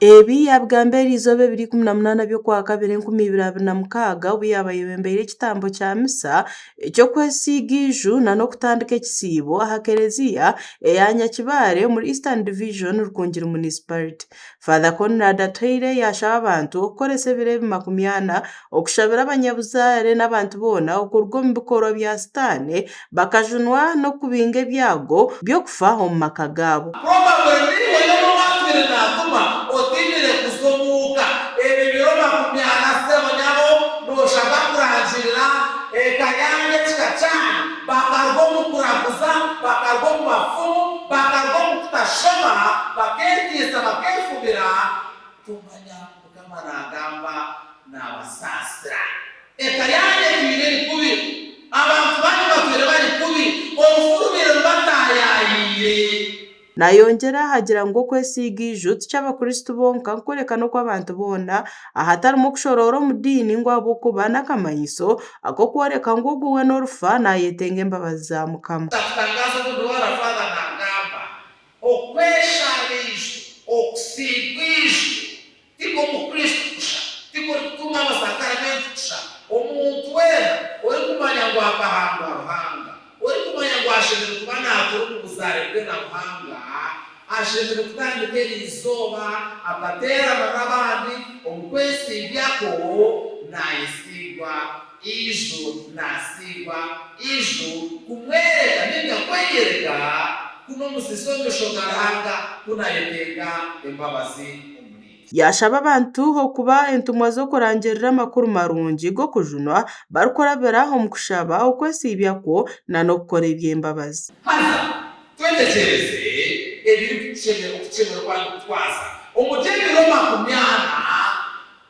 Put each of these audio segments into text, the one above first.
Ebi yaabigamba eriizooba ebiro 18 by'Okwakabiri 2026 obu yaaba ayebembeire ekitambo kya misa eky'okwesiiga eiju n'okutandika ekisiibo aha kereziya eya Nyakibare omuri Eastern Division, Rukungiri Municipality. Father Conrad Atuhaire yaashaba abantu okukoresa ebiro ebi 40 okushabira abanyabuzaare n'abantu boona okuruga omu bikorwa bya sitaane bakajunwa n'okubinga ebyago by'okufa omu maka gaabo. Probably niiwe yoona ou atwire naatuma otiinire kuza omuuka ebi biro makumyana sebo nyabo nooshaba kurangirira eka yaanyu ekika kyanyu bakaruga omu kuraguza bakaruga omu bafumu bakaruga omu kutashoma bakeetiisa bakeefubira tumanya Mukama naagamba naabasaasira. Eka yaanyu etwire eri kubi, abantu baanyu batwire bari kubi, orufu rubaire rubataayayiire. Naayongyera agira ngu okwesiiga eiju ti ky'Abakristo bonka kureka n'okw'abantu boona ahatarimu okushoroora omu diini ngu ahabw'okuba n'akamanyiso ak'okworeka ngu ogwo weena orifa naayetenga embabazi za Mukama. Kyakutangaaza obundi waaba Father naagamba Okweshaara eiju, okusiigwa eiju, tikw'Omukristo kusha, tikurikutunga amasakaramenti kusha. Omuntu weena orikumanya ngu akahangwa Ruhanga, orikumanya ngu ashemereire kuba naatuura omu buzaare bwe na Ruhanga, ashemereire kutandika eri izooba akateerana n'abandi omu kwesiibyakwo, naayesiigwa Eiju naasiigwa eiju kumwereka ninga kweyereka ku n'omusiisi omu maisho ga Ruhanga, ku naayetenga embabazi omuri itwe. Yaashaba abantu okuba entumwa z'okurangirira amakuru marungi g'okujunwa barikurabira omu kushaba, okwesiibyakwo n'okukora eby'embabazi. Haza twetegyereze ebirikutushemera, okutushemera oku arikutwaza omuri ebiro makumyana.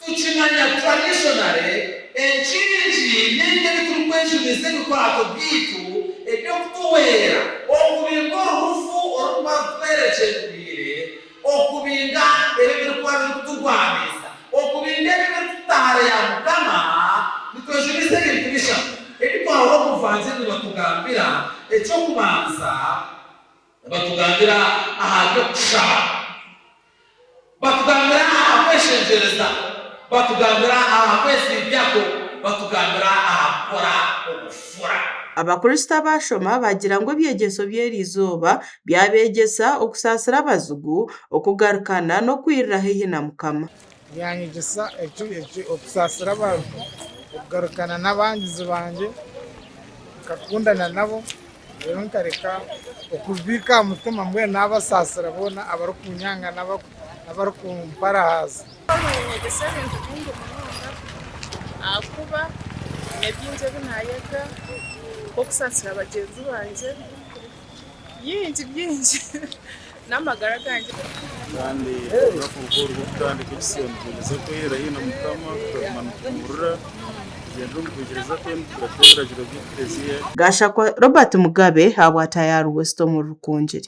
Tukimanya traditionally enkingi ninga ebi turikwejunisa ebikwato byaitu eby'okutuhwera okubinga oru rufu orurikuba rutwerekyereriire, okubinga ebi ebirikuba birikuturwanisa, okubinga ebi ebirikututa hare ya Mukama, nitwejunisa ebintu bishatu ebi twahurira omu vangiri nibatugambira, eky'okubanza nibatugambira aha by'okushaba. Batugambira aha kweshengyereza, batugambira aha kwesiibyakwo, batugambira aha kukora obufura. Abakristo abaashoma baagira ngu ebyegyeso by'eri izooba byabeegyesa okusaasira abazigu, okugarukana n'okwirira haihi na Mukama. Byanyegyesa okusaasira abantu, okugarukana n'abangizi bangye, nkakundana nabo. Reero nkareka okubiika aha mutima mbwenu naabasaasira boona abarikunyanga n'abarikumparahaza. Ninyegyesa ebintu bingi munonga ahakuba haine bingi ebi naayega nk'okusaasira bagyenzi bangye, bingi bingi n'amagara gangye. Kandi orunaku rukuru rw'okutandika ekisiibo nitugyeza kweyera haihi na Mukama tukaguma nitumuhurira. Tugyendera omu kwikiriza kwe nitukuratira ebiragiro by'Eklezia. Gashakwa Robert Mugabe ahabwa Tayari West omuri Rukungiri.